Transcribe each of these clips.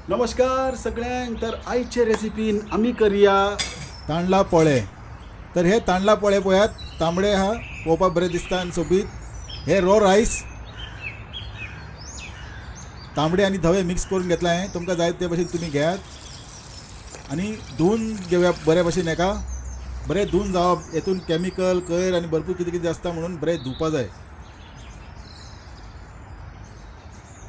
नमस्कार सगळ्यांक। तर आयचे रेसिपीन आमी करया तांदळा पोळे। तर हे तांदळा पोळे पळयात, तांबडे हा पळोवपाक बरें दिसता आनी सोबीत। हे रो रायस तांबडे आनी धवे मिक्स करून घेतला हांवें, तुमकां जाय ते भशेन तुमी घेयात आनी धुवन घेवया बरे भशेन। हेका बरें धुवन जावप, हेतून केमिकल कयर आनी भरपूर कितें कितें आसता म्हणून बरें धुवपा जाय।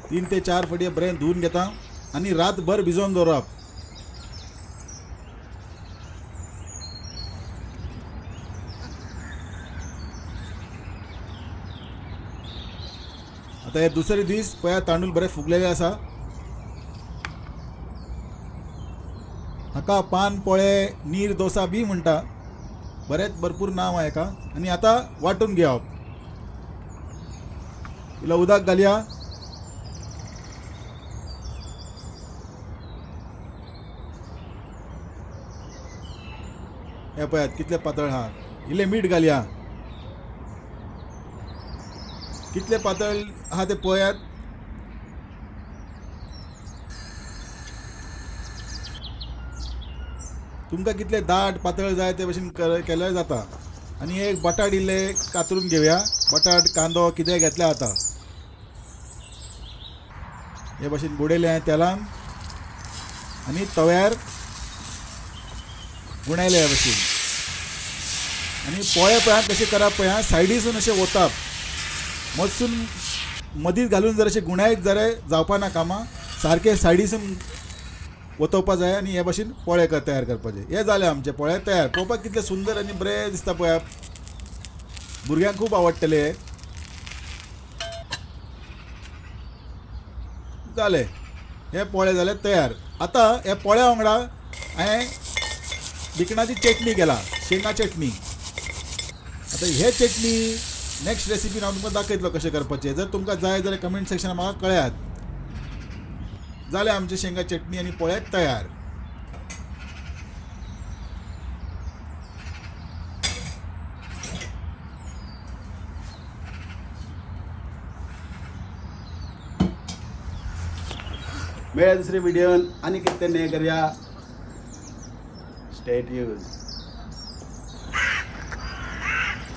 3 ते 4 फावटी बरें धुवन घेता आनी रातभर भिजोवन दवरप। आतां हे दुसरे दीस पळया तांदूळ बरे फुगलेले आसा। हाका पान पोळे, नीर डोसा बी म्हणटा, बरेंच भरपूर नांव आहा हेका। आनी आतां वांटून घेवप, इल्लो उदक घालया। हे पळयात कितले पातळ आहा। इल्लें मीठ घालया, कितले पातळ आहा ते पळयात। तुमकां कितले दाट पातळ जाय ते भशेन केल्यार जाता। आनी एक बटाट इल्ले कातरून घेवया, बटाट कांदो कितें घेतले आतां हे भशेन बुडयले हांवें तेलान आनी तव्यार गुणायले हे भशेन। आनी पोळे पळयात कशें करप पळया, सायडीसून अशें वताप, मदसून मदींच घालून जर अशें गुणायत जाल्यार जावपा ना कामां, सारकें सायडीसून वतोवपा जाय आनी हे भशेन पोळे तयार करपाचे। हे जाले आमचे पोळे तयार। पळोवपाक कितले सुंदर आनी बरें दिसता पळयात, भुरग्यांक खूब आवडटले। जाले हे पोळे जाले तयार। आतां हे पोळ्या वांगडा हांवें भिकणाची चटणी केला, शेंगा चटणी। आतां हे चटणी नेक्स्ट रेसिपीन हांव तुमकां दाखयतलो कशें करपाचें। जर तुमकां जाय जाल्यार कमेंट सेक्शनान म्हाका कळयात। जालें आमचें शेंगा चटणी आनी पोळे तयार। मेळ्या दुसरे व्हिडियोन आनी कितें नें करया। Stay tune.